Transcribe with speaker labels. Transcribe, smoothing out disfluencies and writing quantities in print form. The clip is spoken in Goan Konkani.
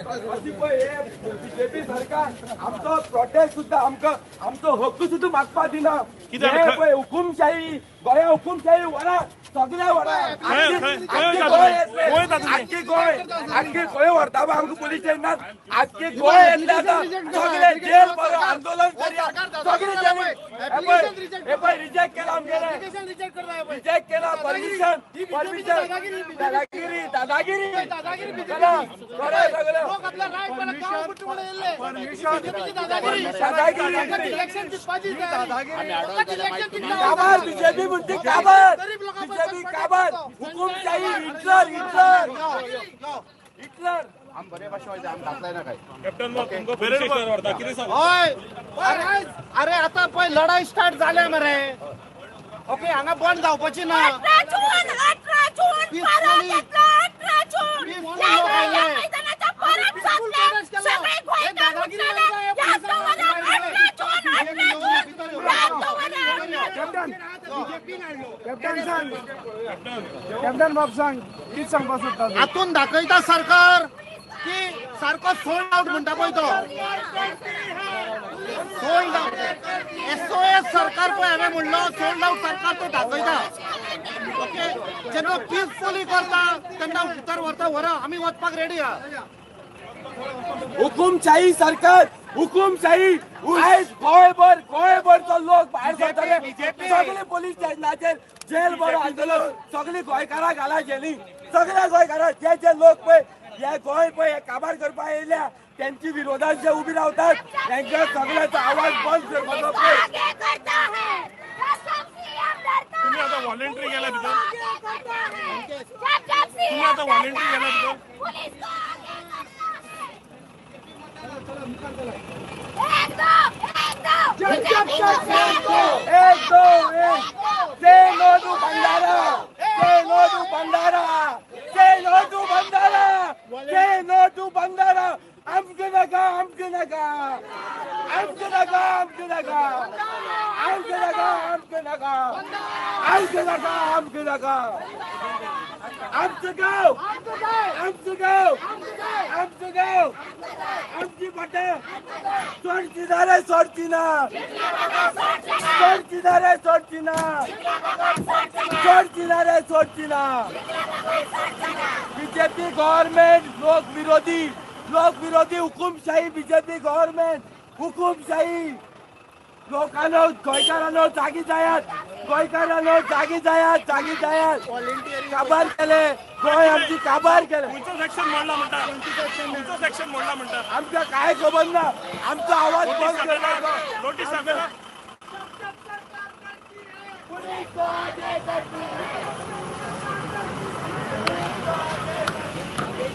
Speaker 1: अशी पळय हे बीजेपी सरकार आमचो प्रोटेस्ट सुद्दां आमकां आमचो हक्क सुद्दां मागपाक दिना.
Speaker 2: कित्याक?
Speaker 1: हे पळय हुकुमशाही, गोंया हुकुमशाही व्हरा, सगळे व्हरा.
Speaker 2: खंय- खंय- खंय
Speaker 1: आख्खी
Speaker 2: वता
Speaker 1: गोंय
Speaker 2: तुमी?
Speaker 1: येतले.
Speaker 2: खंय वता तुमी?
Speaker 1: आख्खी गोंय, आख्खी गोंय व्हरता बा आमकां पोलीस स्टेशनात. आख्खी गोंय येतले आतां. सगळे जेल भरो, आंदोलन करया सगळे जेली. हे पळय, रिजेक्ट केला आमगेले, रिजेक्ट केला. परमिशन, परमिशन, दादागिरी, दादागिरी. चला, करा सगळं. दादागिरी. काबार बीजेपी म्हणते, काबार बीजेपी, काबार हुकुमशाही. Hitler, Hitler, Hitler.
Speaker 2: Captain बाब, तुमकां पोलीस स्टेशनार व्हरता, कितें सांग?
Speaker 3: हय, अरे अरे, आता पळय लढाई स्टार्ट जाल्या मरे. ओके, हांगा बंद जावपाची ना.
Speaker 4: 18 जून, 18 जून परत येतलो. 18 जून
Speaker 3: Peacefully
Speaker 4: या
Speaker 3: लोक आयले.
Speaker 4: मैदानाच्या परत जातले. सगळे गोंयकार उठतले. याद दवरा, 18 जून, 18 जून याद दवरा.
Speaker 5: कॅप्टन, कॅप्टन सांग, कॅप्टन बाब सांग, कितें सांगपाक सोदता तूं?
Speaker 3: हातून दाखयता सरकार की सारको सोल्ड आउट म्हणटा पळय तो सोल्ड आउट. एसओएस सरकार पळय हांवें म्हणलो, सोल्ड आउट सरकार तो दाखयता. ओके, जेन्ना पिसफुली करता तेन्ना भितर व्हरता. व्हरा, आमी वचपाक रेडी आहा.
Speaker 1: हुकुमशाही सरकार, हुकुमशाही. आयज गोंयभर, गोंयभरचो लोक भायर सरतले. सगळे पोलीस स्टेशनाचेर जेल भरो आंदोलन. सगळी गोंयकारां घाला जेली, सगळ्या गोंयकारां. जे जे लोक पळय हे गोंय पळय हे काबार करपाक येयल्या, त्यांची विरोधात जे उबी रावतात, त्यांच्या सगळ्याचो आवाज बंद करपाचो पळय.
Speaker 4: आगे करता है जब सीएम डरता.
Speaker 2: तुम्ही आता व्हॉलेंटरी गेला भितर?
Speaker 4: आगे करता है जब जब
Speaker 2: तुम्ही
Speaker 4: सीएम
Speaker 2: आता व्हॉलेंटरी गेला भितर?
Speaker 4: पुलिस को आगे करता है. एक, दो, एक, दो, बीजेपी को एक, दो.
Speaker 1: एक, दो, एक. Say no to Bhandara. Say no to Bhandara. Say no to Bhandara. Say no to Bhandara. आमचं नका, आमचं नका, आमचं नका, आमचं नका, आमचं नका, आमचं नका, आमचं नका, आमचं नका. आमचं गाव, आमचं गाव, आमचं गाव, आमची पट सोडची ना रे, सोडची ना, सोडची ना रे, सोडची ना, सोडची ना रे, सोडची ना. बीजेपी गव्हर्नमेंट लोक विरोधी, लोक विरोधी हुकुमशाही. BJP government हुकुमशाही. लोकांनो, गोंयकारांनो, जागी जायात. गोंयकारांनो, जागी जायात, जागी जायात. काबार केले गोंय आमची, काबार केले.
Speaker 2: खंयचो सेक्शन मोडला म्हणटा? खंयचो सेक्शन मोडला म्हणटा?
Speaker 1: आमकां काय खबर ना. आमचो आवाज बंद करपाचो.
Speaker 2: नोटीस दाखयला.
Speaker 1: पुलिस को आगे करती.